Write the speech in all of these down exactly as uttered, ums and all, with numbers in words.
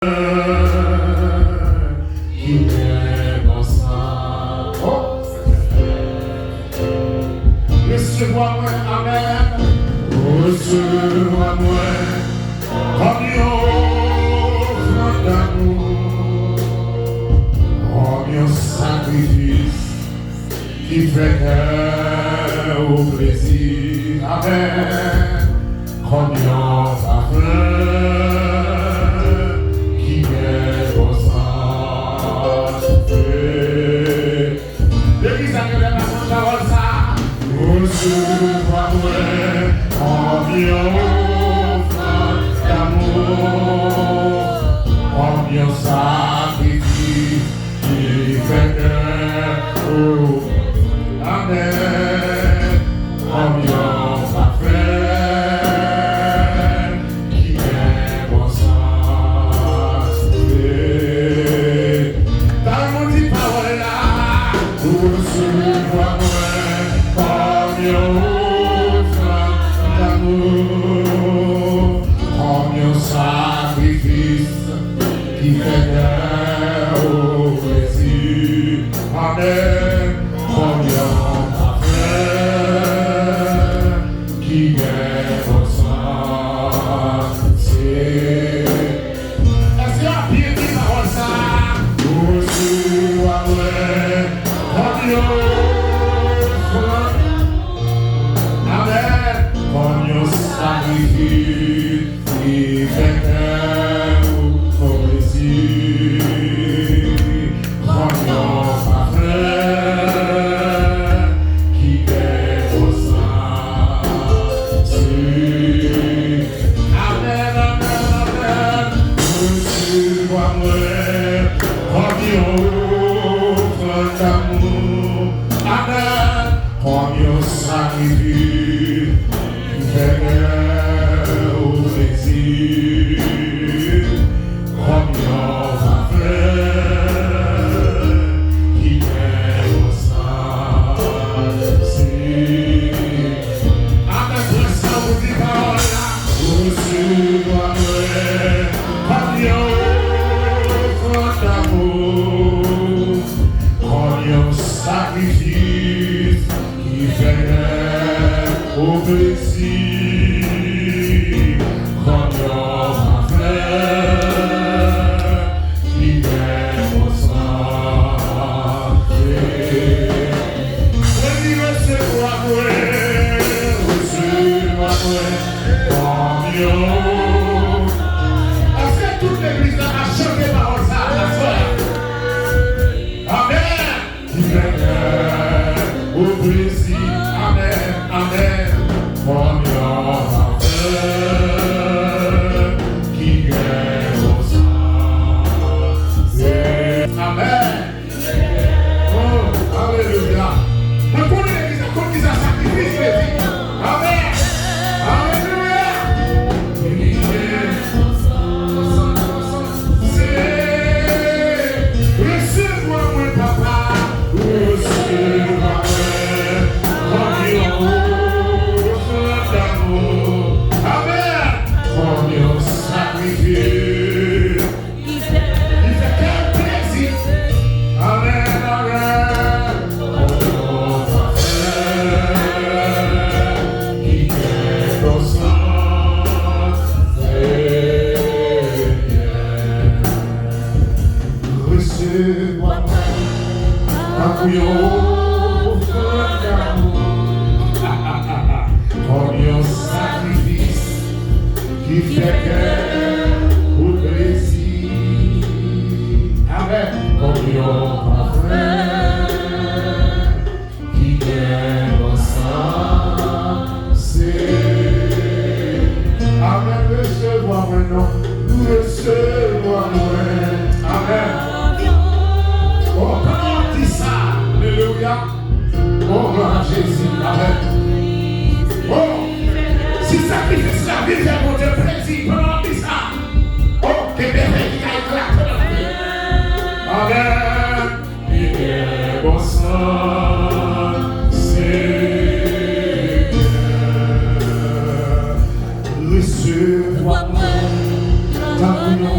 ki gen bon sans. Oh! Resevwa mwen, amèn. Resevwa mwen kòm yon ofrann damou, kòm yon sakrifis ki fè kè ou plezi. Amèn. Kòm yon pafen ki gen bon sans. Legliz la genlè pa konn pawòl sa a. Resevwa mwen kòm yon ofrann damou, kòm yon sakrifis ki fè kè ou. Amèn. Kòm yon pafen ki gen bon sans. Tan nou di pawòl la, ou resevwa mwen kòm yon ofrann damou, kòm yon sakrifis ki fè kè ou plezi. Amèn. Kòm yon pafen ki gen bon sans. Èske w ap byen di pawòl sa a? Resevwa mwen kòm yon ofrann. Amèn. Kòm yon sakrifis ki fè kè ou plezi, kòm yon pafen ki gen bon sans. Amèn, amèn, amèn. Resevwa mwen kòm yon ofrann damou. Amèn. Kòm yon sakrifis ki fè kè ou plezi, kòm yon pafen ki gen bon sans. Amèn. Prèske ou di pawòl la. Resevwa mwen kòm yon ofrann damou, kòm yon sakrifis ki fè kè ou plezi, kòm yon pafen ki gen bon sans. Mwen di resevwa mwen, resevwa mwen kòm yon. Èske tout legliz la ka chante pawòl sa a aswè a? Amèn. Ki fè kè ou plezi. Amèn, amèn. Kòm yon pafen ki gen bon sans. Amèn. Oh, alelouya. Mwen konnen legliz la konn kisa sakrifis vle di. Amèn. Alelouya. Se resevwa mwen, papa, resevwa mwen kòm yon ofrann damou. Amèn. Kòm yon sakrifis ki fè kè w plezi. Amèn, amèn. Kòm yon pafen ki gen bon sans, Senyè. Resevwa mwen tankou yon ofrann damou, kòm yon sakrifis ki fè kè ou plezi. Amèn. Kòm yon pafen ki gen bon sans. Amèn. Resevwa mwen non. Resevwa mwen. Amèn. Oh, pandan w ap di sa, alelouya. Oh, glwa a Jezi. Amèn. Oh, si sakrifis la vin fè Bondye plezi pandan w ap di sa, oh, gen mèvèy ki ka eklate nan lavi w. Amèn. Li gen bon sans, Senyè. Resevwa mwen tankou yon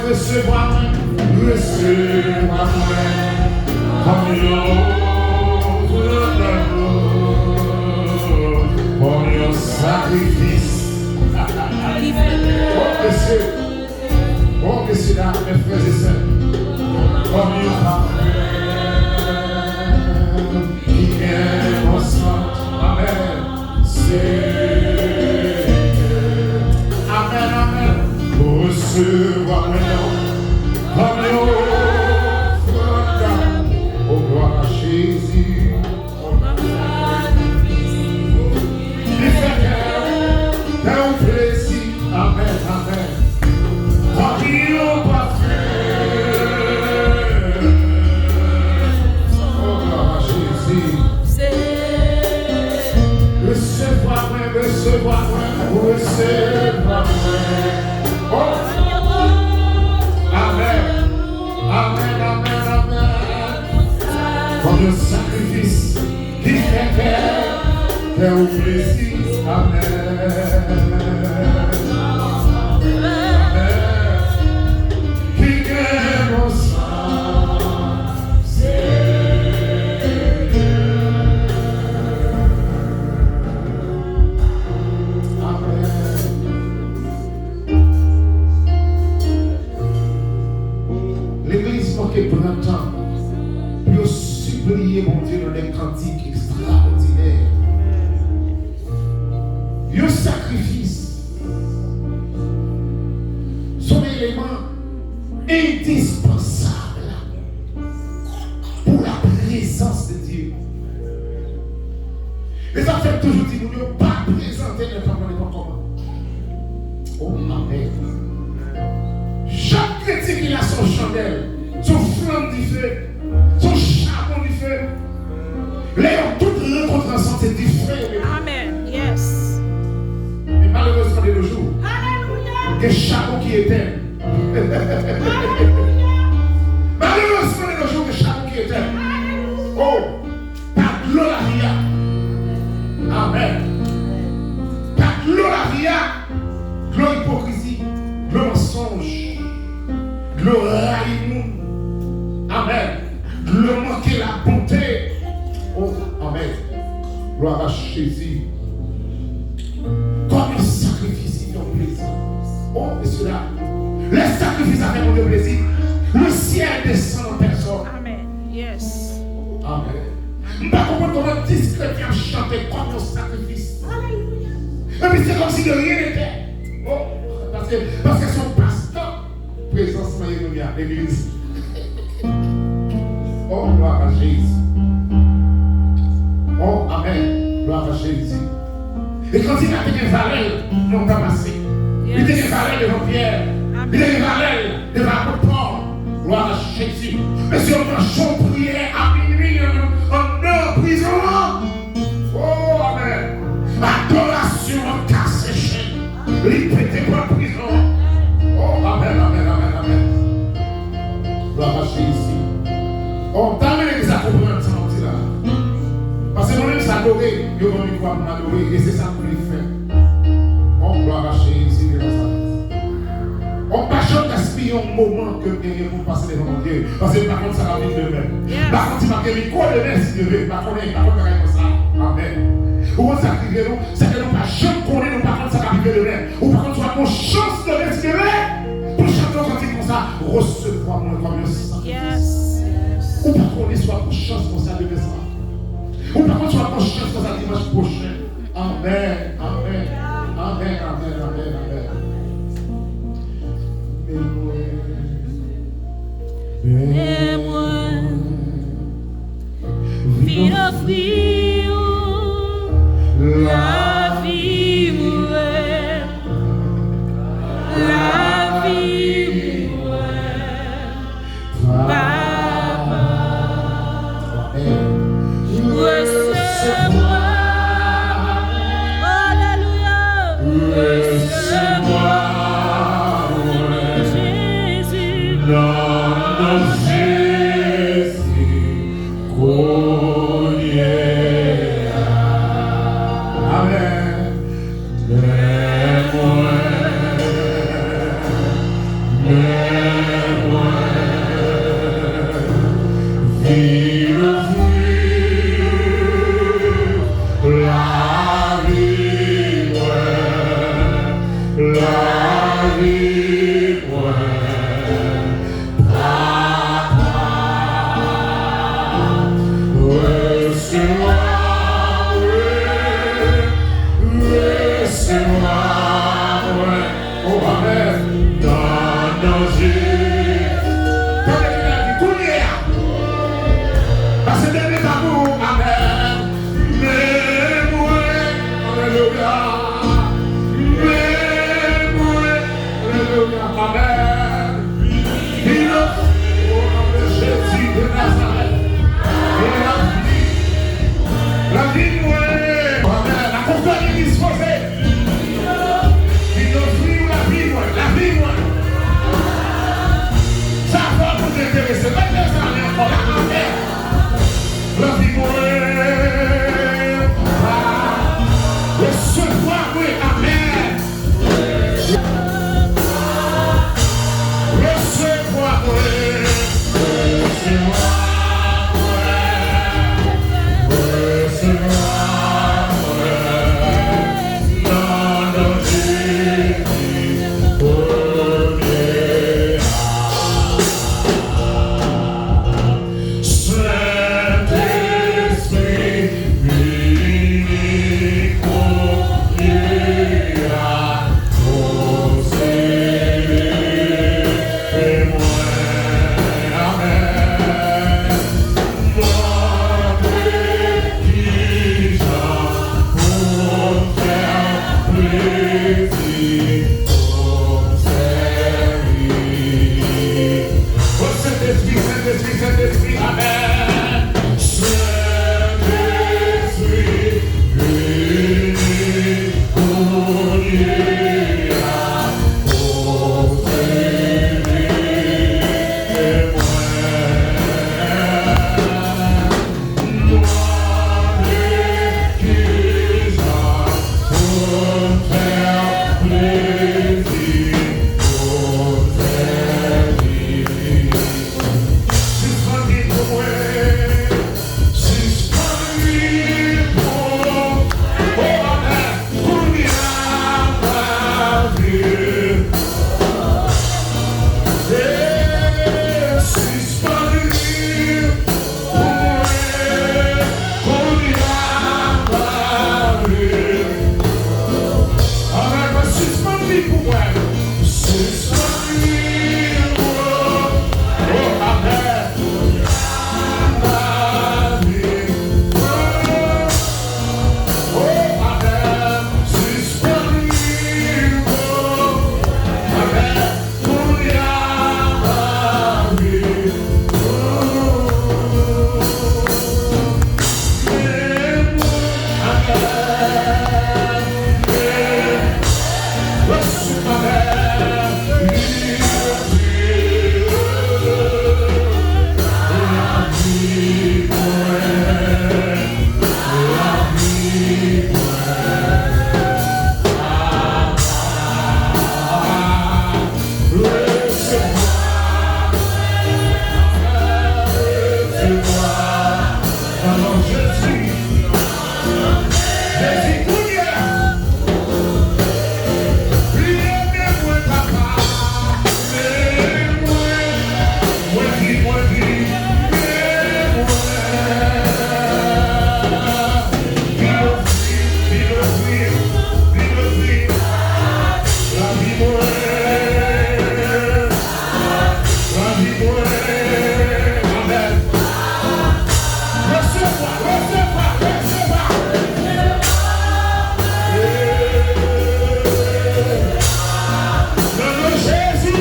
Resevwa mwen, resevwa mwen kòm yon ofrann, kòm yon sakrifis. Oh, mesye, oh, mesye, dam, mes frères et sœurs, kòm yon pafen ki gen bon sant. Amèn. Senyè. Amèn, amèn. Resevwa mwen kòm yon ofrann. O glwa a Jezi. Li fè kè, kè w plezi. Amèn, amèn. Kòm yon pafen. O glwa a Jezi. Resevwa mwen, resevwa mwen, resevwa mwen. Oh. Amèn. Amèn, amèn, amèn. Kòm yon sakrifis ki fè kè, kè w plezi. Amèn. Amèn. Ki gen bon sans. Amèn. Legliz manke pran tan pou yo sipliye Bondye nan de kantik ekstraòdinè. Yon sakrifis se yon eleman endispansab pou la prezans de Dye. E sa fè m toujou di moun yo, pa prezante nenpòt, nenpòt kòman. Oh, amèn. Chak kretyen ki la se yon chandèl, se yon flanm dife, se yon chabon dife. Lè yo tout rankontre ansanm, se dife yo mete. Amèn. Yes. Men malerezman, de nos jours, gen chabon ki etèn. Malerezman, de nos jours, gen chabon ki etèn. Oh, pa dlo lavi a. Amèn. Pa dlo lavi a. Dlo ipokrizi, dlo mansonj, dlo rayi moun. Amèn. Dlo manke labonte. Oh, amèn. Glwa a Jezi. Kòm yon sakrifis ki fè w plezi. Oh, mesye dam. Lè sakrifis la fè Bondye plezi, le ciel descend en personne. Amèn. Yes. Amèn. M pa konprann kòman dis kretyen ap chante kòm yon sakrifis. Epi se kòmsi de rien n'était. Oh, paske, paske se yon pastan. Prezans mwen ye kounye a, legliz. Oh, glwa a Jezi. Oh, amèn. Glwa a Jezi. E kantik la te gen valè l nan tan pase. Li te gen valè devan Pyè. Li te gen valè l devan apot Pòl. Glwa a Jezi. Mesye, yo manje yon priyè a minwi anndan prizon an. Oh, amèn. Adorasyon an kase chenn. Li pete pòt prizon an. Oh, amèn, amèn, amèn, amèn. Glwa a Jezi. Oh, m ta renmen legliz la konprann sa m ap di la. Paske mwen menm, se adore, yo ban m mikwo a pou m adore, e se sa m vle fè. Oh, glwa a Jezi, devan sa. Oh, m pa janm gaspiye yon moman ke m genyen pou m pase devan Bondye. Paske m pa konn sa k ap vin demen. Yes. M pa konn si m ap gen mikwo demen, si Dye vle. M pa konnen, m pa konn bagay konsa. Amèn. Ou konn sa k rive nou? Se ke nou pa janm konnen, nou pa konn sa k ap rive demen. Ou pa konn si w ap gen yon chans demen, si Dye vle, pou chante yon kantik konsa, resevwa mwen kòm yon sakrifis. Yes. Ou pa konnen si w ap gen yon chans konsa demen swa. Ou pa konn si w ap gen yon chans konsa dimanch pwochen. Amèn, amèn, amèn, amèn, amèn, amèn. Men mwen, men mwen vin ofri ou lavi mwen, lavi mwen. Papa, resevwa. Nan, nan Jezi. Tande ki la di, kounye a. Pase de men pa pou ou, amèn. Men mwen, alelouya. Men mwen, alelouya, amèn. Vin ofri, o non de Jezi de Nazarèt. E lavi, lavi mwen. Amèn. Akòm legliz poze. Vin ofri w lavi mwen, lavi mwen. Sa fò pou te enterese. Mete sa men ankò la, amèn. Lavi mwen, pa resevwa mwen, amèn. Resevwa mwen, resevwa mwen, resevwa mwen, nan non Jezi, premye a. Sentespri, vini kounye a, posede mwen. Amèn. Montre kijan pou m fè w plezi, pou m sèvi. O Sentespri, Sentespri, Sentespri, amèn. Sentespri, vini kounye a, posede mwen. Montre kijan pou m fè w plezi, pou m sèvi. Sispann ri pou mwen. Sispann ri pou mwen. O, amèn. Kounye a, pa vin. E, sispann ri pou mwen. Kounye a, pa vin. Amèn. Sispann ri pou mwen. Sispann ri pou mwen. O, amèn. Nan non Jezi. Jezi, kounye a. Pliye men mwen, papa. Men mwen. Mwen di, mwen di. Men mwen. Vin ofri, vin ofri, vin ofri. Lavi mwen. Lavi mwen. Amèn. Resevwa, resevwa, resevwa. Nan non Jezi.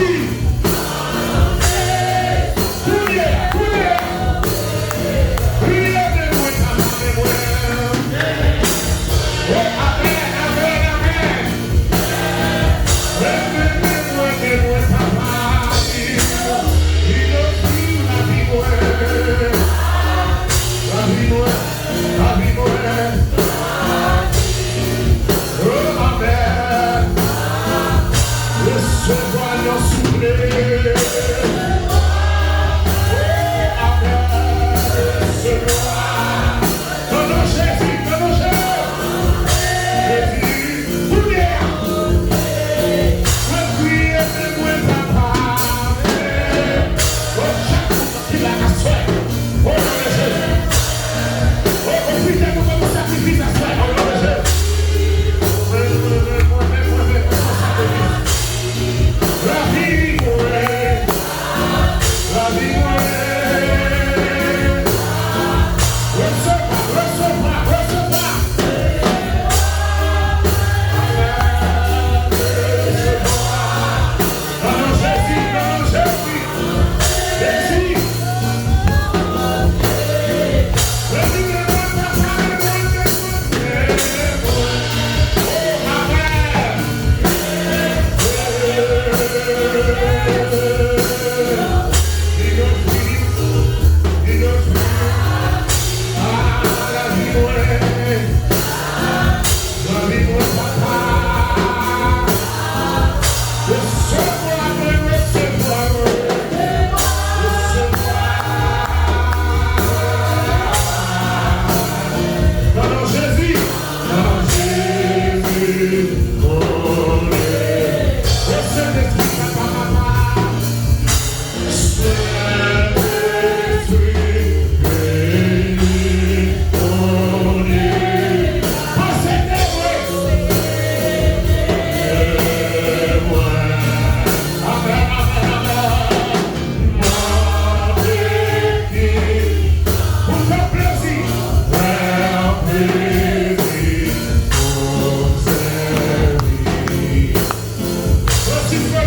Kounye a, kounye a. Pliye men mwen, papa, men mwen. O, amèn, amèn, amèn. Renmen mwen, renmen mwen, papa. Vin ofri lavi mwen. Lavi mwen, lavi mwen. O, amèn. Resevwa non souple. O, amèn. Resevwa. Nan non Jezi, nan non Jezi. Jezi, kounye a. Mwen priye, men mwen papa. O, chak moun ki la aswè. O, non de Jezi. O, ofri tèt ou kòm sakrifis aswè. O, non de Jezi. Mwen, mwen, mwen, mwen, mwen, mwen, mwen, kòm sakrifis.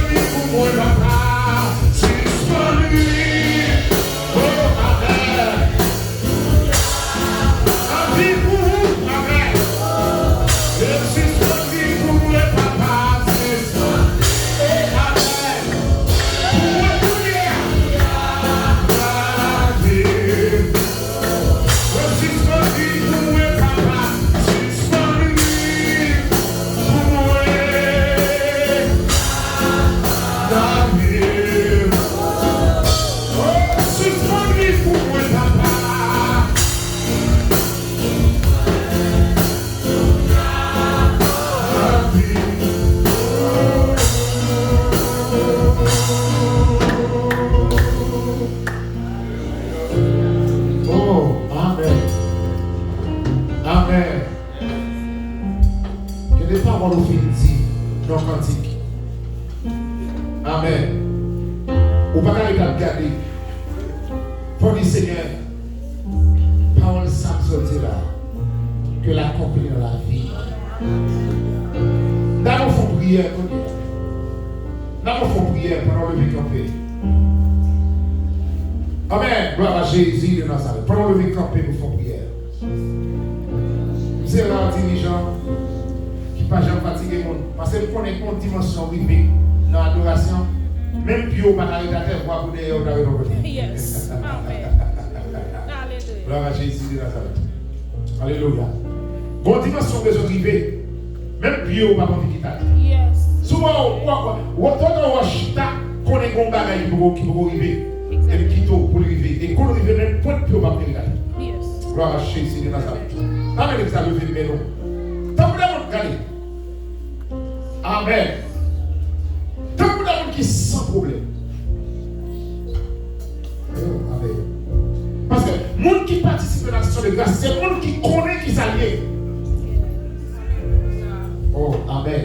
Pou mwen, papa, sispann ri. Oh, amèn. Anvi pou ou, amèn. E sispann ri pou mwen, papa, sispann. Oh, amèn. Pou mwen, kounye a. Anvi. Sispann ri pou mwen, papa. Sispann ri pou mwen. Lavi. Oh, sispann ri pou mwen, papa. Lavi. Oh, amèn. Amèn. Gen de pawòl ou fin di nan kantik. Amèn. Ou pa ka ret ap gade. Fò di, Senyè, pawòl sa m sot di la, ke l akonpli nan lavi m. N a fè yon priyè kounye a. N a fè yon priyè pandan w leve kanpe. Amèn. Glwa a Jezi de Nazarèt. Pandan w leve kanpe, nou fè yon priyè. M se ra dirijan ki pa janm fatige moun. Paske m konnen gen yon dimansyon rive nan adorasyon. Menm pye w pa ka ret atè, vwa pou dèyè w ta ret yon kote. Yes. Amèn. Alelouya. Glwa a Jezi de Nazarèt. Alelouya. Gen yon dimansyon w bezwen rive. Menm pye w pa anvi kite atè. Yes. Si w wè w, w, w, w, w, w chita, konnen gen yon bagay ki poko, ki poko rive. Exactly. Epi kite w pou l rive. E kou l rive, menm pwent pye w pa anvi ret atè. Yes. Glwa a Jezi de Nazarèt. Pa mete sa leve men nou. Tankou de moun, gade. Amèn. Tankou de moun ki san pwoblèm. Oh, amèn. Paske moun ki patisipe nan aksyon de gras, se moun ki konnen ki sa l ye. Oh, amèn.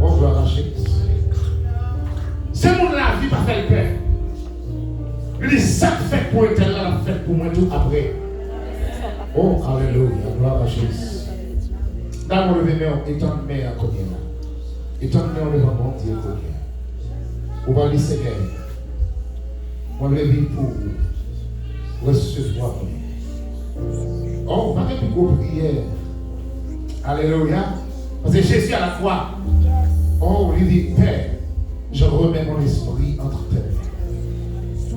Oh, glwa a Jezi. Se moun lavi pa fè l pè. Li di, sa k fèt pou entèl la, l ap fèt pou mwen tou apre. Oh, alelouya, glwa a Jezi. Damou, leve men w, etann men an kounye a. Etann men w devan Bondye kounye a. Ou pral di, Senyè, mwen vle viv pou ou. Resevwa mwen. Oh, pa gen pi gwo priyè. Alelouya. Paske Jezi a la kwa. Oh, li di, Pè, je remets mon esprit entre tes mains.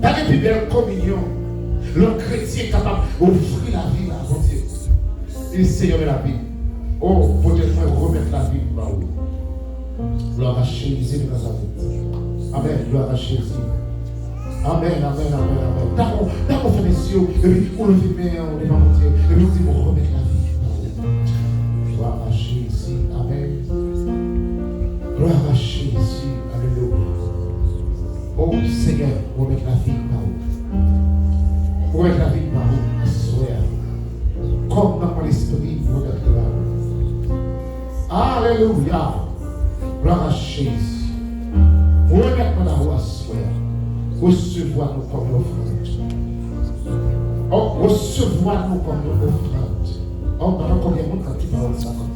Pa gen pi bèl kominyon lè yon kretyen kapab ofri lavi l a Bondye. Li di, Senyè, men lavi m. Oh, pote mwen remèt lavi m ba ou. Glwa a Jezi de Nazarèt. Amèn. Glwa a Jezi. Amèn, amèn, amèn, amèn. Dakò, dakò, fèmen zye w, epi ou leve men w devan Bondye, epi ou di, mwen remèt lavi m ba ou. Glwa a Jezi. Amèn. Glwa a Jezi. Alelouya. O Senyè, mwen remèt lavi m ba ou. Mwen remèt lavi m ba ou aswè a. Kò m, nanm mwen, lespri m, mwen remèt li ba ou. Alelouya. Glwa a Jezi. Mwen remèt mwen ba ou aswè a. Resevwa nou kòm yon ofrann. O, resevwa nou kòm yon ofrann. O, m pa konn konbyen moun k ap di pawòl sa kòm.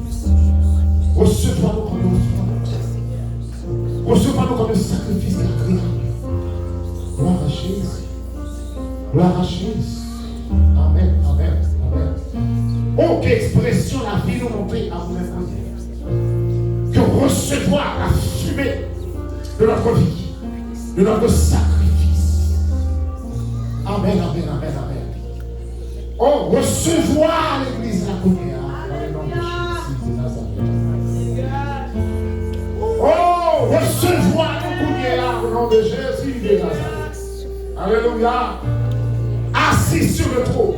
Resevwa nou kòm yon ofrann. Resevwa nou kòm yon sakrifis ki agreyab. Glwa a Jezi. Glwa a Jezi. Amèn, amèn, amèn. O, ke ekspresyon lavi nou montre a ou menm Bondye. Que recevoir la fumée de notre vie, de notre sacrifice. Amèn, amèn, amèn, amèn. O, resevwa legliz la kounye a, dans le nom de Jésus de Nazareth. O, resevwa nou kounye a, au nom de Jésus de Nazareth. Alelouya. Assis sur le trône.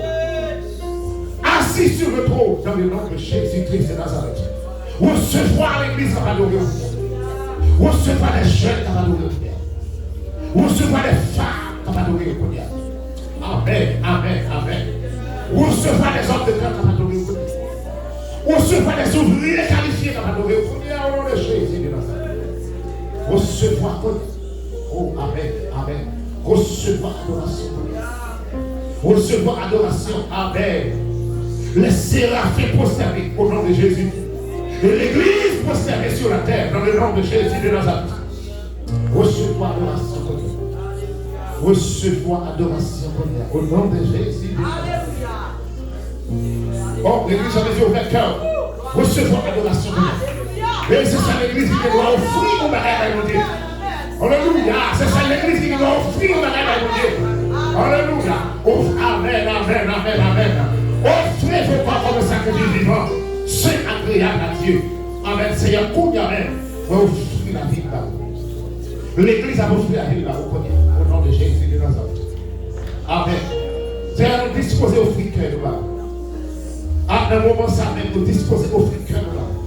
Assis sur le trône, dans le nom de Jésus-Christ de Nazareth. Resevwa legliz k ap adore w. Resevwa de jèn k ap adore w. Resevwa de fanm k ap adore w kounye a. Amèn, amèn, amèn. Resevwa de zòm de Gad k ap adore w kounye a. Resevwa de ouvrye kalifye k ap adore w kounye a, o non de Jezi de Nazarèt. Resevwa kounye a. O, amèn, amèn. Resevwa adorasyon kounye a. Resevwa adorasyon. Amèn. Les séraphins prosternés au nom de Jésus. Et l'église Pwostène sou latè, dans le nom de Jésus de Nazareth. Resevwa adorasyon kounye a. Resevwa adorasyon kounye a. Au nom de Jésus de Nazareth. Oh, legliz, sa vle di ouvè kè w. Resevwa adorasyon kounye a. E se sèl legliz ki gen dwa ofri yon bagay bay Bondye. Alelouya. Se sèl legliz ki gen dwa ofri yon bagay bay Bondye. Alelouya. Of-, amèn, amèn, amèn, amèn. Offrez vos corps comme un sacrifice vivant, saint, agréable à Dieu. Amèn. Seyè, kounye a menm, mwen ofri lavi m ba ou. Legliz ap ofri lavi l ba ou kounye a, au nom de Jésus de Nazareth. Amèn. Seyè, nou dispoze ofri kè nou ba ou. A, nan moman sa menm, nou dispoze ofri kè nou ba ou.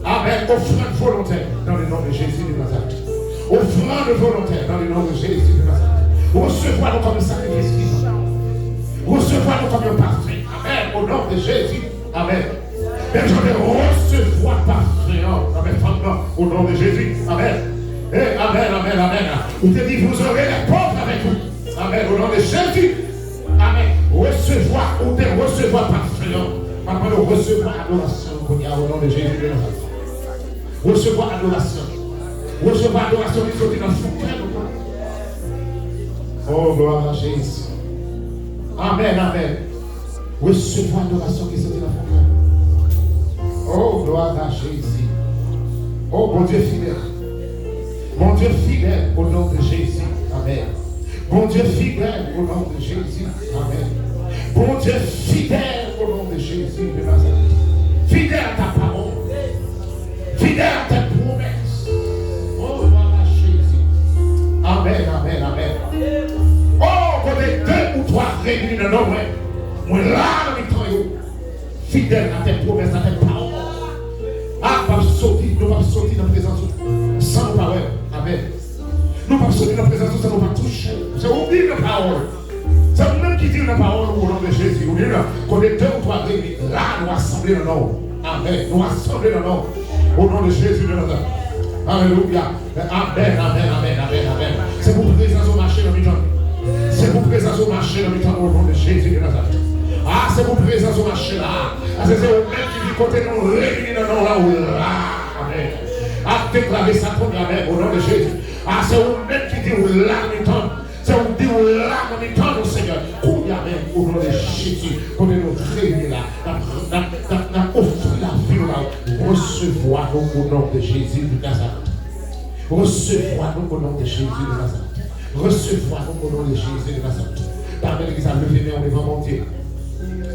Amèn. Offrande volontaire dans le nom de Jésus de Nazareth. Offrande volontaire dans le nom de Jésus de Nazareth. Resevwa nou kòm yon sakrifis vivan. Resevwa nou kòm yon pafen. Amèn. Au nom de Jésus. Amèn. Menm jan w te resevwa pafen an nan men fanm nan, au nom de Jésus. Amèn. E, amèn, amèn, amèn. Ou te di, vous aurez les pauvres avec vous. Amèn. Au nom de Jésus. Amèn. Resevwa, ou te resevwa pafen an. M ap mande w resevwa adorasyon kounye a, au nom de Jésus de Nazareth. Resevwa adorasyon. Resevwa adorasyon ki soti nan fon kè nou. Oh, gloire à Jésus. Amèn, amèn. Resevwa adorasyon ki soti nan fon kè. Oh, gloire à Jésus. Oh, Bondye fidèl. Bondye fidèl, au nom de Jésus. Amèn. Bondye fidèl, au nom de Jésus. Amèn. Bondye fidèl, au nom de Jésus de Nazareth. Fidèl à ta parole. Fidèl à tes promesses. Oh, gloire à Jésus. Amèn, amèn, amèn. Oh, kote de ou twa reyini nan non mwen, mwen la nan mitan yo. Fidèl à tes promesses, à tes paroles. A, p ap soti, nou p ap soti nan prezans ou san nou pa wè l. Amèn. Nou p ap soti nan prezans ou san nou pa touche l. Se ou ki di nan pawòl. Se ou menm ki di nan pawòl ou, au nom de Jésus. Ou di la, kote de ou twa reyini, la nou asanble nan non w. Amèn. Nou asanble nan non w. Au nom de Jésus de Nazareth. Alelouya. Amèn, amèn, amèn, amèn, amèn. Se pou prezans ou mache nan mitan nou. Se pou prezans ou mache nan mitan nou, au nom de Jésus de Nazareth. A, se pou prezans ou mache la. Paske se ou menm ki di kote nou reyini nan non w la, ou la. Amèn. A, deklare sa kounye a menm, au nom de Jésus. A, se ou menm ki di ou la nan mitan nou. Se ou di ou la nan mitan nou, Senyè. Kounye a menm, au nom de Jésus, kote nou reyini la, n ap, n ap, n ap, n ap ofri lavi nou ba ou. Resevwa nou, au nom de Jésus de Nazareth. Resevwa nou, au nom de Jésus de Nazareth. Resevwa nou, au nom de Jésus de Nazareth. Pèmèt legliz la leve men w devan Bondye.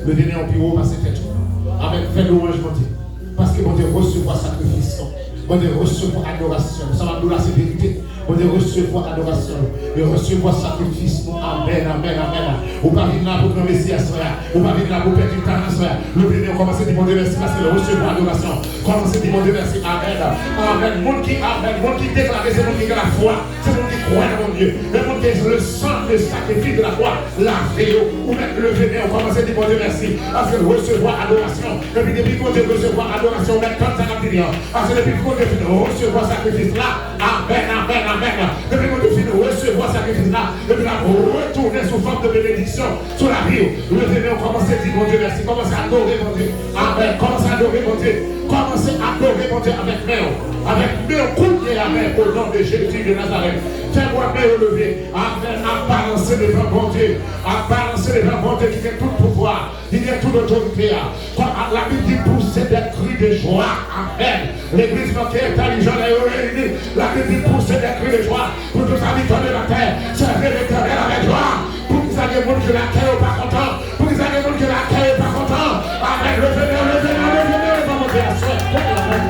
Leve men w pi wo pase tèt ou. Amèn. Fè lwanj Bondye. Paske Bondye resevwa sakrifis nou. Bondye resevwa adorasyon nou. Sa m ap di w la, se verite. Bondye resevwa adorasyon nou. Li resevwa sakrifis nou. Amèn, amèn, amèn. Ou pa vin la pou pran Mesiyas la. Ou pa vin la pou pèdi tan an. Leve men w, kòmanse di Bondye mèsi paske l resevwa adorasyon. Kòmanse di Bondye mèsi. Amèn. Amèn. Moun ki, amèn. Moun ki deklare se moun ki gen lafwa. Se moun ki kwè nan Bondye. Men moun ki le sang, le sacrifice de la croix lave yo. Ou mèt leve men w, kòmanse di Bondye mèsi. Paske l resevwa adorasyon. Epi depi Bondye resevwa adorasyon, ou mèt tann sa k ap vini an. Paske depi Bondye fin resevwa sakrifis la, amèn, amèn, amèn. Depi Bondye fin resevwa sakrifis la, epi l ap retounen sou fòm de benediksyon sou lavi w. Leve men w, kòmanse di Bondye mèsi, kòmanse adore Bondye. Amèn. Kòmanse adore Bondye. Kòmanse adore Bondye avèk men w. Avèk men w kounye a menm, au nom de Jésus de Nazareth. Fè bwa men yo leve. Amèn. Ap balanse devan Bondye. Ap balanse devan Bondye ki gen tout pouvwa. Li gen tout otorite a. Kòm Labib di, pousser des cris de joie. Amèn. Legliz manke entèlijan lè yo reyini. Labib di, pousser des cris de joie pour tous habitants de la terre. Sèvi Letènèl avèk jwa. Poukisa gen moun ki lakay yo pa kontan? Poukisa gen moun ki lakay yo pa kontan? Amèn. Leve men, leve men, leve men, leve men, leve men.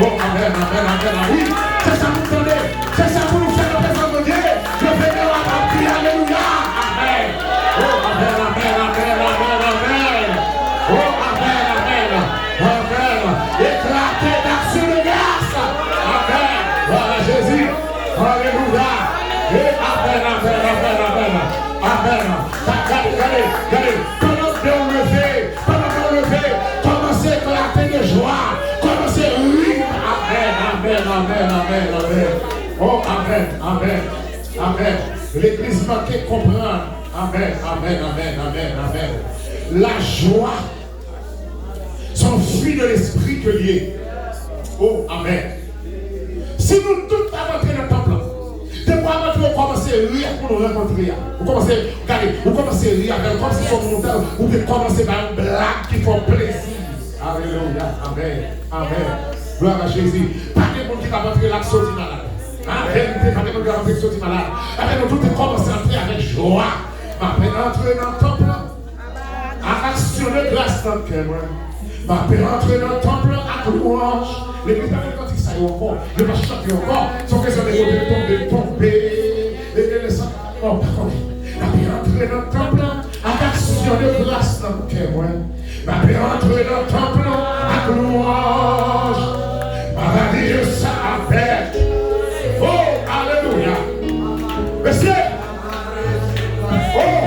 Oh, amèn, amèn, amèn, amèn. Wi, se sa pou n tande. Se sa pou nou fè nan prezans Bondye. Leve men w ap di alelouya. Amèn. Oh, amèn, amèn, amèn, amèn, amèn. Oh, amèn, amèn, amèn. Eklate d'action de grâce. Amèn. Gloire à Jésus. Alelouya. E amèn, amèn, amèn, amèn. Amèn. Sa, gade, gade, gade. Pandan ke w leve, pandan ke w leve, kòmanse eklate de jwa. Kòmanse ri. Amèn, amèn, amèn, amèn, amèn. Oh, amèn, amèn, amèn. Legliz manke konprann. Amèn, amèn, amèn, amèn, amèn. Lajwa se yon fwi de lespri ke l ye. Oh, amèn. Si nou tout t ap antre nan tanp lan, depi w ap antre, ou kòmanse ri ak moun ou rankontre a. Ou kòmanse, gade, ou kòmanse ri avè l, kòmsi se yon moun ou te, ou te kòmanse ba yon blag ki fè w plezi. Alelouya. Amèn. Amèn. Glwa a Jezi. Pa gen moun ki t ap antre la k soti malad. A verite, pa gen moun ki t ap antre k soti malad. Paske nou tout te kòmanse antre avèk jwa. M ape antre nan tanp lan ak aksyon de gras nan kè mwen. M ape antre nan tanp lan ak lwanj. Legliz pa konn kantik sa yo ankò. Yo pa chante yo ankò. Se yon kesyon de kote l tonbe, l tonbe. E, e, e, sa, oh, pa konnen. M ape antre nan tanp lan ak aksyon de gras nan kè mwen. M ape antre nan tanp lan ak lwanj. M ap adire sa avèk. Oh, alelouya. Mesye, oh,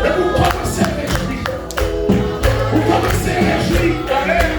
epi w kòmanse rejwi. Ou kòmanse rejwi. Amèn.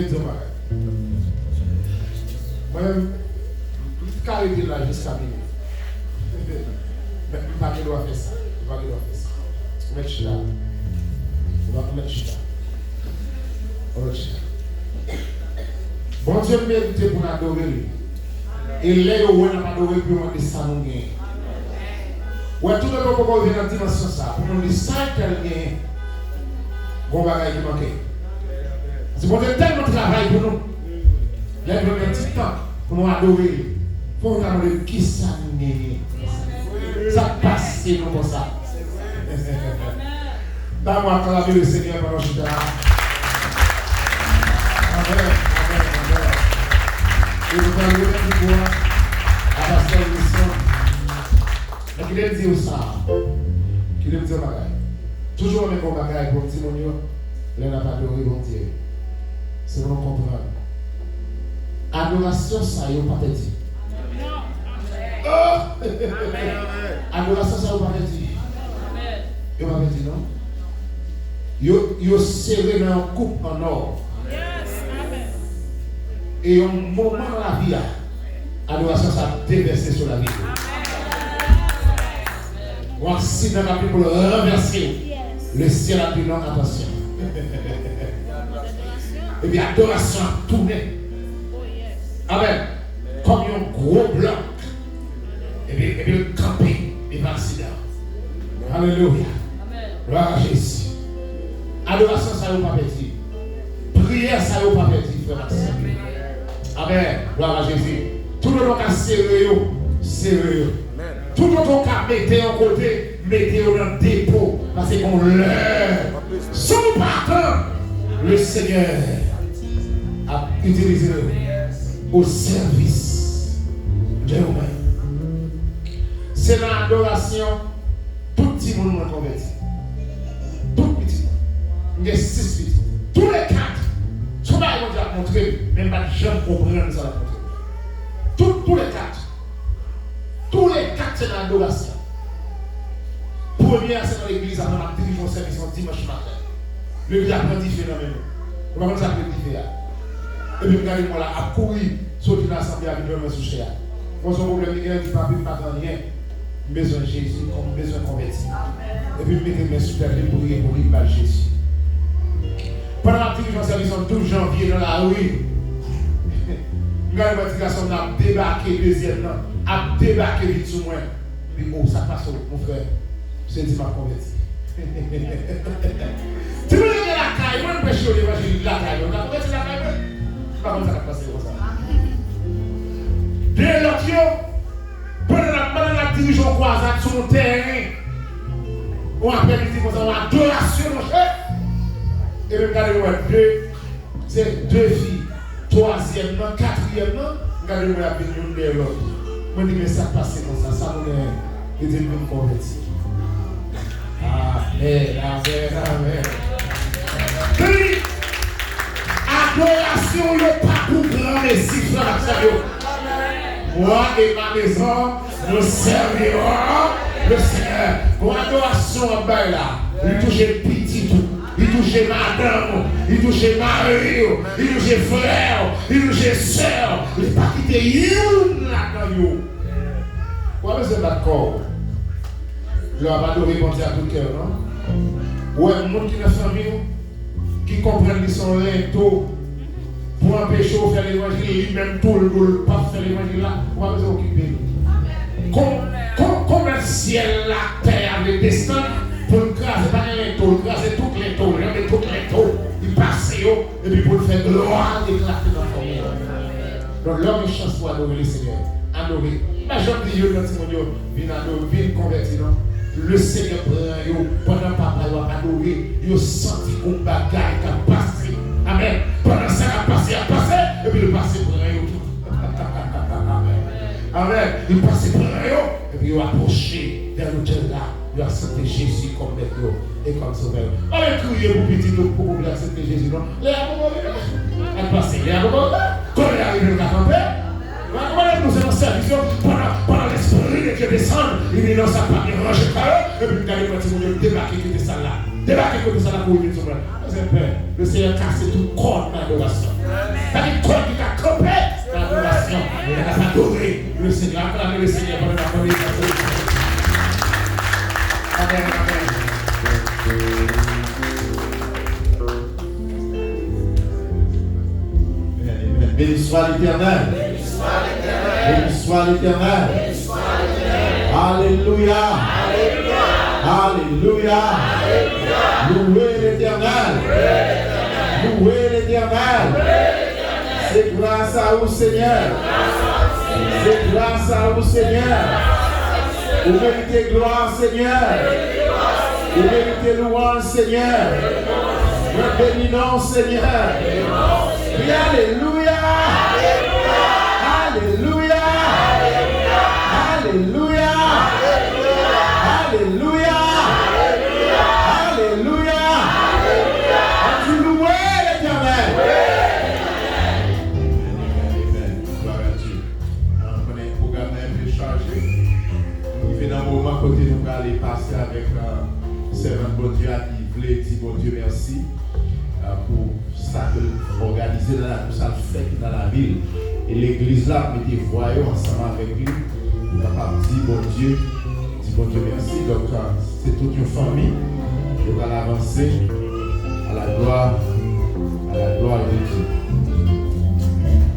Di yon bagay. Mwen menm, m ka rete la jiska midi. Men m pa gen dwa fè sa. M pa gen dwa fè sa. Ou mèt chita. Ou mèt chita. Ou mèt chita. Bondye merite pou n adore li. E lè yo wè n ap adore l, pou yo mande sa nou genyen. Wè, toutotan w poko rive nan dimansyon sa a, pou moun di sa entèl genyen, gon bagay ki manke. Paske Bondye tèlman travay pou nou, lè l jwenn yon ti tan pou nou adore li, fò nou ta mande l kisa nou genyen. Sa k pase nou konsa? Ba mwen aklame le Senyè pandan w chita. Amèn, amèn, amèn. E nou pral remèt mikwo a a pastè Wilson. Men kite m di w sa. Kite m di w bagay. Toujou renmen gon bagay pou m di moun yo, lè n ap adore Bondye. Se pou nou konprann. Adorasyon sa yo pa pèdi. Oh! Adorasyon sa yo pa pèdi. Yo pa pèdi, non. Yo, yo sere nan yon koup an nò. E yon moman nan lavi a, adorasyon sa ap devèse sou lavi w. Yon aksidan k ap vin pou l ranvèse w. Le syèl ap di non, atansyon. Epi adorasyon ap tounen. Amèn. Kòm yon gwo blòk. Epi, epi l kanpe devan aksidan. Alelouya. Glwa a Jezi. Adorasyon sa yo pa pèdi. Priyè sa yo pa pèdi, frè m ak sè m. Amèn. Glwa a Jezi. Toutotan w ka sere yo, sere yo. Toutotan w ka mete yon kote, mete yo nan depo. Paske gon lè, si w pa atann, le Senyè ap itilize w o sèvis de ou menm. Se nan adorasyon tout timoun mwen konvèti. Tout pitit mwen. M gen sis pitit. Tou le kat, se yon bagay Bondye ap montre m, men m pa t janm konprann sa l ap montre m. Tout, tou le kat. Tou le kat se nan adorasyon. Premye a se nan legliz, apre m ap dirije yon sèvis yon dimanch maten. Legliz la pran dife nan men nou. Nou pa konn sa k rele dife a. Epi m gade mwen la ap kouri, soti nan asanble a vin jwenn mwen sou chè a. Mwen se yon pwoblèm li genyen, li di, "Papi, m pa gen anyen. M bezwen Jezi, kon m bezwen konvèti." Epi m mete men sou tèt li, m priye pou li, m ba l Jezi. Pandan m ap dirije yon sèvis yon douz janvye nan lari, m gade mwen ti gason m nan ap debake, dezyèm nan ap debake vin sou mwen. Li di, "O, sa k pase w, mon frè?" M se di, "M ap konvèti." Ti moun yo gen lakay mwen, m preche yo levanjil lakay mwen. M ap konvèti lakay mwen. M pa konn sa k ap pase konsa. De lòt yo, pandan n ap, pandan n ap dirije yon kwazad sou yon tèren, yon aprèmidi konsa, yon adorasyon, monchè. Epi m gade, m wè de Se de fi, twazyèm nan, katriyèm nan, m gade yo ap vin youn dèyè lòt. Mwen di, "Men sa k pase konsa, sa nou genyen?" Li di, "M vin konvèti." Amèn, amèn, amèn. Tande, adorasyon yo pa pou granmesi, frè ak sè yo. Moi et ma maison, nous servirons le Seigneur. Bon, adorasyon ap bay la, li touche pitit ou, li touche madanm ou, li touche mari ou, li touche frè ou, li touche sè ou. Li pa kite youn ladan yo. Ou pa bezwen bat kò w. Lè w ap adore Bondye ak tout kè w, non? Ou wè moun ki nan fanmi w, ki konprann li se yon lento, pou anpeche w fè levanjil, li menm tou l di w l p ap fè levanjil la, ou pa bezwen okipe l. Kon, kon, konbyen syèl la, tè a vle desann pou l kraze, pa gen lento, l kraze tout lento, l janbe tout lento, li pase yo, epi pou l fè glwa l eklate nan fanmi an. Donk, lè w gen chans pou adore Lesenyè, adore. M pa janm di youn nan timoun yo, vin adore, vin konvèti, non. Lesenyè pran yo pandan papa yo ap adore, yo santi gon bagay k ap pase. Amèn. Pandan sa k ap pase ap pase, epi li pase pran yo tou. Amèn. Li pase pran yo, epi yo apwoche dè lotèl la, yo aksepte Jezi kòm mèt yo e kòm sovè yo. Pa vin kriye pou pitit ou, pou, pou, pou aksepte Jezi, non. Lè a poko rive. Sa k pase? Lè a poko rive. Kòlè a rive, nou ka kanpe. Mwen, mwen, nou se nan sèvis yo, pandan, pandan Lespri de Dye desann, li di, "Non, sa pa byen, ranje kò yo," epi m gade mwen timoun yo debake kite sal la. Debake kote sa la pou rive sou mwen. Mwen se pè. Le Seigneur kase tout kòd nan adorasyon. Sa ki kòd ki ka kanpe nan adorasyon. E n ap adore le Seigneur. Aklame le Seigneur pandan n ap adore. Amen, amen. Amen, amen. Béni soit l'Éternel. Béni soit l'Éternel. Alelouya. Alelouya. Louez l'Éternel. Louez l'Éternel. Se gras a ou, Senyè. Se gras a ou, Senyè. Ou merite glwa, Senyè. Ou merite louanj, Senyè. Mwen beni non w, Senyè. Alelouya. Alelouya. Alelouya. Alelouya. Alelouya. Ann di louwe Letènèl. Amen. Gloire à Dieu. Konnen pwogram nan enpe chaje. Nou rive nan moman kote nou prale pase avèk sèvant Bondye a ki vle di Bondye mèsi pou sa ke l òganize nan lavi, sa l fè ki nan lavi l. E legliz la ap mete vwa yo ansanm avèk li pou kapab di Bondye, di Bondye mèsi. Donk, se tout yon fanmi. Yo pral avanse. À la gloire, à la gloire.